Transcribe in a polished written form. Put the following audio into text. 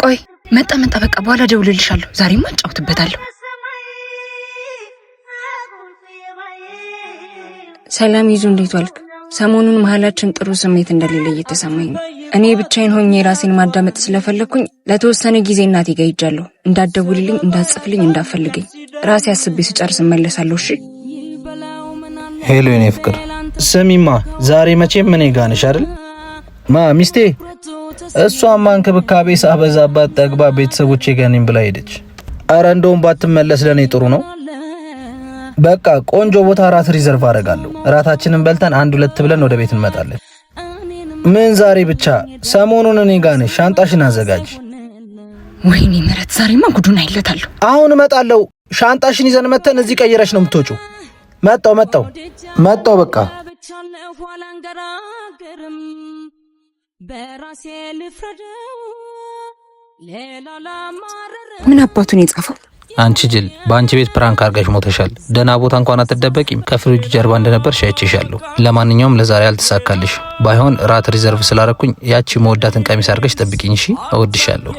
ቆይ መጣ መጣ፣ በቃ በኋላ እደውልልሻለሁ። ዛሬማ እጫወትበታለሁ። ሰላም ይዙ፣ እንዴት ዋልክ? ሰሞኑን መሀላችን ጥሩ ስሜት እንደሌለ እየተሰማኝ ነው። እኔ ብቻዬን ሆኜ ራሴን ማዳመጥ ስለፈለግኩኝ ለተወሰነ ጊዜ እናቴ ጋር ሄጃለሁ። እንዳትደውልልኝ፣ እንዳትጽፍልኝ፣ እንዳትፈልገኝ ራሴ አስቤ ስጨርስ እመለሳለሁ። እሺ። Hello የኔ ፍቅር፣ ስሚማ ዛሬ መቼም እኔ ጋር ነሽ አይደል? ማ ሚስቴ፣ እሷማ እንክብካቤ ሳበዛባት ጠግባ ቤተሰቦቼ ጋር ነኝ ብላ ሄደች። አረ እንደውም ባትመለስ ለእኔ ጥሩ ነው። በቃ ቆንጆ ቦታ እራት reserve አደርጋለሁ። እራታችንን በልተን አንድ ሁለት ብለን ወደ ቤት እንመጣለን። ምን ዛሬ ብቻ፣ ሰሞኑን እኔ ጋር ነሽ። ሻንጣሽን አዘጋጅ። ወይኔ ምህረት፣ ዛሬማ ጉዱን አይለታለሁ። አሁን እመጣለሁ። ሻንጣሽን ይዘን መተን እዚህ ቀይረሽ ነው የምትወጪው። መጣው መጣው መጣው። በቃ ምን አባቱን የጻፈው? አንቺ ጅል፣ በአንቺ ቤት prank አርገሽ ሞተሻል። ደህና ቦታ እንኳን አትደበቂም። ከፍሪጅ ጀርባ እንደነበርሽ አይቼሻለሁ። ለማንኛውም ለዛሬ አልተሳካልሽ። ባይሆን ራት reserve ስላረኩኝ ያቺ መወዳትን ቀሚስ አርገሽ ጠብቂኝ። እሺ፣ እወድሻለሁ።